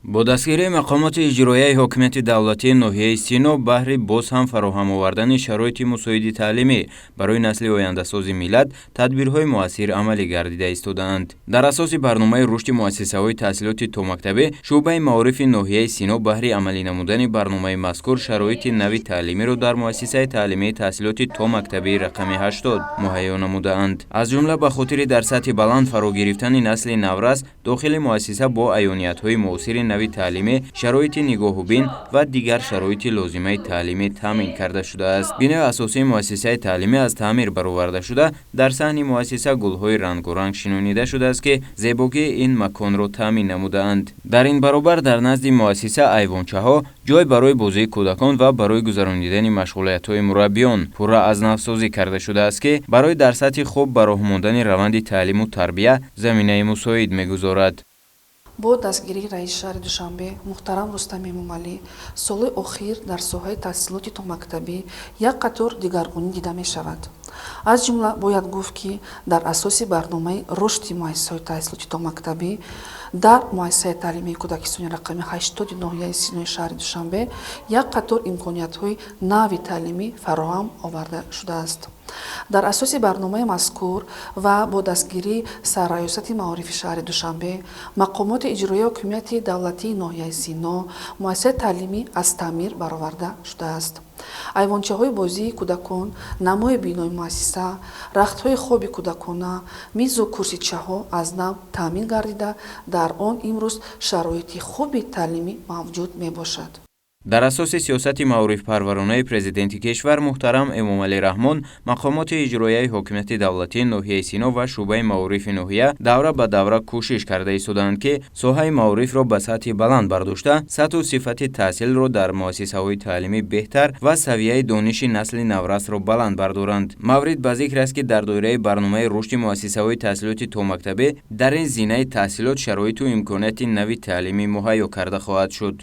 Бо дастгирии мақомоти иҷроияи ҳокимияти давлатии ноҳияи Сино баҳри боз ҳам фароҳам овардани шароити мусоиди таълимӣ барои насли ояндасози миллат тадбирҳои муассир амалӣ гардида истодаанд. Дар асоси барномаи рушди муассисаҳои таҳсилоти томактабӣ, шӯъбаи маорифи ноҳияи Сино баҳри амалӣ намудани барномаи мазкур шароити нави таълимиро дар муассисаи таълимии таҳсилоти томактабии рақами 80 муҳайё намудаанд. Аз ҷумла, ба хотири дар сатҳи баланд фаро гирифтани насли наврас, дохили муассиса бо аёниятҳои муосири нави таълимӣ, шароити нигоҳубин ва дигар шароити лозимаи таълимӣ таъмин карда шудааст. Бинои асосии муассисаи таълимӣ аз таъмир бароварда шуда, дар саҳни муассиса гулҳои рангоранг шинонида шудааст, ки зебогии ин маконро таъмин намудаанд. Дар ин баробар дар назди муассиса айвончаҳо, ҷой барои бозии кӯдакон ва барои гузаронидани машғулиятҳои мураббиён пурра аз навсозӣ карда шудааст, ки барои дар сатҳи хуб ба роҳ мондани раванди таълиму тарбия заминаи мусоид мегузорад. Бо дастгирии раиси шаҳри Душанбе муҳтарам Рустам Эмомалӣ солҳои охир дар соҳаи таҳсилоти томактабӣ як қатор дигаргунӣ дида мешавад. Аз ҷумла бояд гуфт, ки дар асоси барномаи рушди муассисаҳои таҳсилоти томактабӣ дар муассисаи таълимии кӯдакистони рақами 80-и ноҳияи Синои шаҳри Душанбе як қатор имкониятҳои нави таълимӣ фароҳам оварда шудааст. Дар асоси барномаи мазкур ва бо дастгирии Сарраёсати маорифи шаҳри Душанбе, мақомоти иҷроияи ҳокимияти давлатии ноҳияи Сино муассисаи таълимӣ аз таъмир бароварда шудааст. Айвончаҳои бозии кӯдакон, намои бинои муассиса, рахтҳои хоби кӯдакона, мизу курсичаҳо аз нав таъмин гардида, дар он имрӯз шароити хуби таълимӣ мавҷуд мебошад. Дар асоси сиёсати маорифпарваронаи Президенти кишвар муҳтарам Эмомалӣ Раҳмон, мақомоти иҷроияи ҳокимияти давлатии ноҳияи Сино ва шӯъбаи маорифи ноҳия давра ба давра кӯшиш карда истодаанд, ки соҳаи маорифро ба сатҳи баланд бардошта, сатҳу сифати таҳсилро дар муассисаҳои таълимӣ беҳтар ва савияи дониши насли наврасро баланд бардоранд. Маврид ба зикр аст, ки дар доираи барномаи рушди муассисаҳои таҳсилоти томактабӣ дар ин зинаи таҳсилот шароиту имконияти нави таълимӣ муҳайё карда хоҳад шуд.